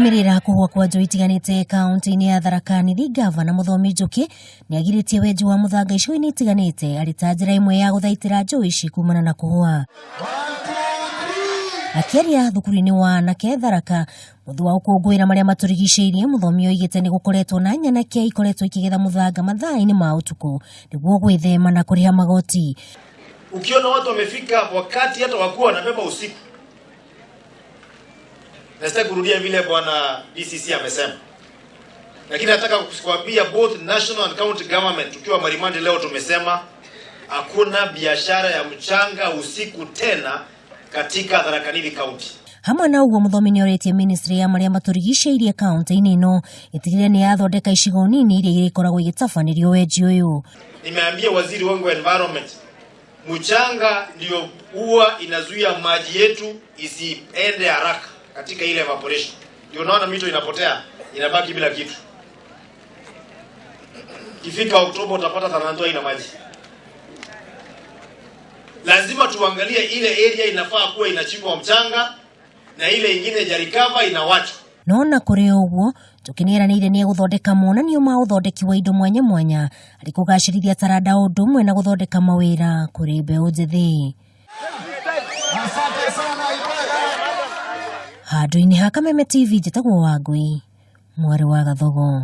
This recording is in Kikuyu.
Kũrũmĩrĩra kũgwa kwa njũĩ itiganĩte kaunti-inĩ ya Tharaka Nithi, Ngavana Mũthomi Njũkĩ nĩagirĩtie wenji wa mũthanga icigo-inĩ itiganĩte arĩ ta njĩra ĩmwe ya gũthaitĩra njũĩ ici kumana na kũgwa. Akĩaria thukuru-inĩ wa anake Tharaka mũthĩ wa gũkũngũĩra marĩa matũrigicĩirie, Mũthomi oigĩte nĩ gũkoretwo na nyanake ikoretwo ikĩgetha mũthanga mathaa-inĩ ma ũtukũ nĩguo gwĩthema na kũrĩha magoti. Ukiona watu wamefika wakati hata wakuwa wanabeba usiku, na sitaki kurudia vile bwana DCC amesema, lakini nataka kukuambia both national and county government, tukiwa Marimandi leo tumesema hakuna biashara ya mchanga usiku tena katika Tharaka Nithi County. Hamwe na ũguo, Mũthomi nĩ orĩtie ministry ya marĩa matũrigicĩirie kaunti-inĩ ĩno ĩtigĩrĩre nĩ yathondeka icigo nini iria irĩkoragwo igĩtabanĩrio wenji ũyũ. Nimeambia waziri wangu wa environment, mchanga ndio huwa inazuia maji yetu isiende haraka katika ile evaporation. Ndio unaona mito inapotea, inabaki bila kitu. Ikifika Oktoba utapata Tanantoa ina maji. Lazima tuangalie ile area inafaa kuwa inachimbwa mchanga na ile ingine jarikava inawachwa. No na kũrĩ o ũguo, Njũkĩ nĩeranĩire nĩ egũthondeka monanio ma ũthondeki wa indo mwanya mwanya arĩ kũgacĩrithia taranda o ũndũ ũmwe na gũthondeka mawĩra kũrĩ mbeũ njĩthĩ. Handũ-inĩ ha Kameme TV, njĩtagwo Wangui, mwarĩ wa Gathogo.